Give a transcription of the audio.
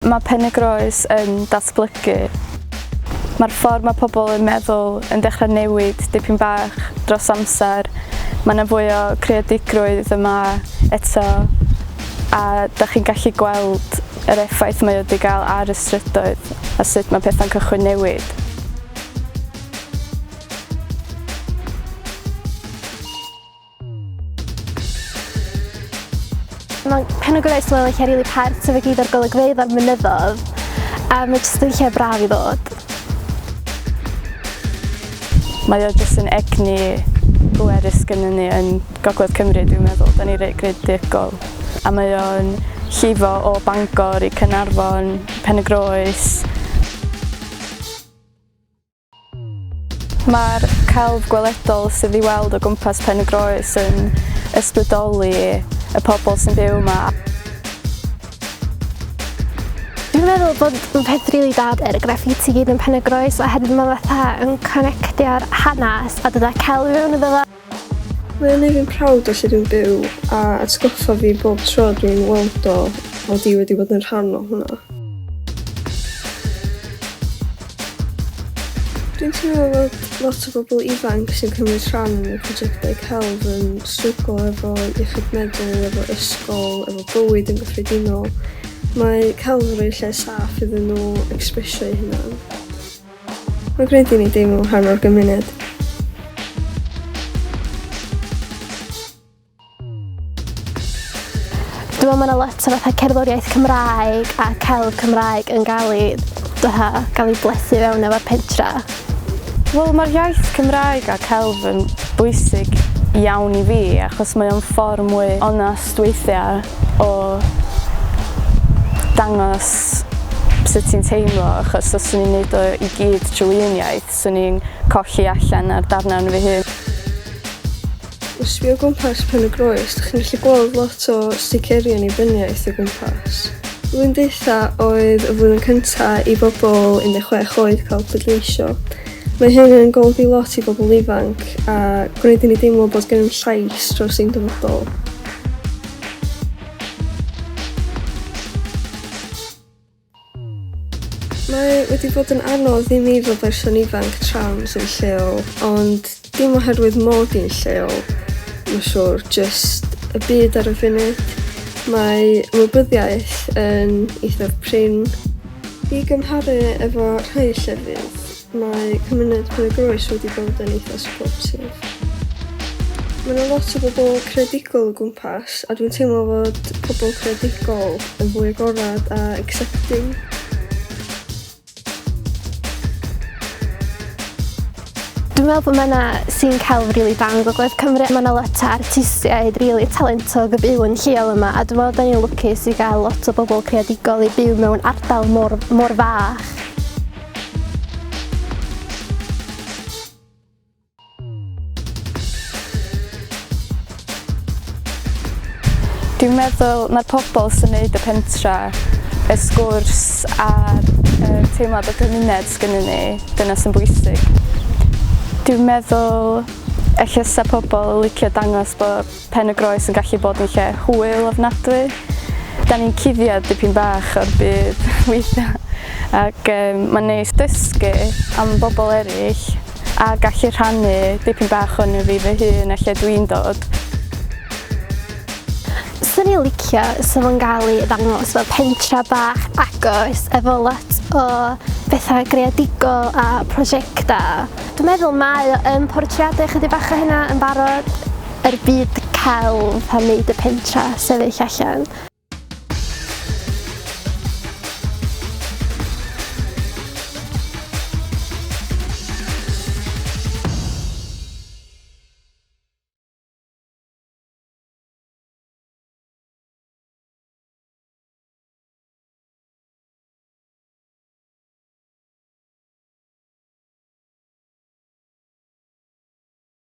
Mae Pen-y-groes yn datblygu. Mae'r ffordd mae pobl yn meddwl yn dechrau newid dipyn bach dros amser. Mae yna fwy o creadigrwydd yma eto a da chi'n gallu gweld yr effaith mae o wedi gael ar y strydoedd a sut mae pethau'n cychwyn newid. Mae Pen-y-groes dwi'n meddwl yn lle rili pert efo gyd o'r golygfeydd a'r mynyddodd a mae jyst yn lle braf i ddod. Mae o jyst yn egni bwerus gynnon ni yn Gogledd Cymru dwi'n meddwl. Da ni reit greadigol a mae o'n llifo o Bangor i Caernarfon, Pen-y-groes. Mae'r celf gweledol sydd i weld o gwmpas Pen y Groes yn ysbrydoli y pobl sy'n byw yma. Dwi'n meddwl bod yn peth rili da ar y graffiti gyd yn Pen y Groes oherwydd mae fatha yn connectio'r hanes a dod â celf i fewn iddo fo. Mae o'n neud fi'n proud o lle dwi'n byw a atgoffa fi bob tro dwi'n weld o mod i wedi bod yn rhan o hwnna. Dwi'n teimlo fod lot o bobl ifanc sy'n cymryd rhan yn y prosiectau celf yn stryglo efo iechyd meddwl, efo ysgol, efo bywyd yn gyffredinol. Mae celf yn rhoi lle saff iddyn nhw ecsbresio eu hunan. Mae'n gwneud i ni deimlo rhan o'r gymuned. Dwi'n meddwl mae 'na lot o fatha cerddoriaeth Cymraeg a celf Cymraeg yn gael ei fatha gael ei blethu fewn efo'r pentra. Wel mae'r iaith Cymraeg a celf yn bwysig iawn i fi achos mae o'n ffordd mwy onest weithiau o dangos sut ti'n teimlo achos os 'swn i'n neud o i gyd trwy un iaith 'swn i'n colli allan ar darnau yn fy hun. Wrth sbio o gwmpas Pen y Groes, dych chi'n gallu gweld lot o sticeri annibyniaeth o gwmpas. Blwyddyn dwytha oedd y flwyddyn cynta i bobl 16 oed cael pleidleisio. Mae hyn yn golygu lot i bobl ifanc a gwneud i ni deimlo bod gennym llais dros ein dyfodol. Mae wedi bod yn anodd i mi fel berson ifanc trans yn lleol, ond dim oherwydd mod i'n lleol, mae'n siŵr, jyst y byd ar y funud. Mae ymwybyddiaeth yn eithaf prin. I gymharu efo rhai llefydd, Mae cymuned Pen-y-groes wedi bod yn eitha supportive. Mae 'na lot o bobl creadigol o gwmpas a dwi'n teimlo fod pobl creadigol yn fwy agored a accepting. Dwi'n meddwl bod mae 'na sîn celf rili da yn Gogledd Cymru. Mae 'na lot o artistiaid rili talentog yn byw yn lleol yma a dwi'n meddwl 'da ni'n lwcus i gael lot o bobl creadigol i byw mewn ardal mor mor fach. Dwi'n meddwl mae'r pobl sy'n neud y pentra, y sgwrs a'r yy teimlad o gymuned sgynnyn ni, dyna sy'n bwysig. Dwi'n meddwl ella 'sa pobl licio dangos bo' Pen y Groes yn gallu bod yn lle hwyl ofnadwy. Da ni'n cuddiad dipyn bach o'r byd weithiau ac um, mae'n neis dysgu am bobl eraill a gallu rhannu dipyn bach o'n fi fy hun a lle dwi'n dod. Swn i'n licio 'sa fo'n gael ei ddangos fel pentra bach agos efo lot o bethau greadigol a prosiectau. Dwi'n meddwl mae o yn portreadu chydig bach o hynna yn barod. Yr byd celf a wneud y pentra sefyll allan.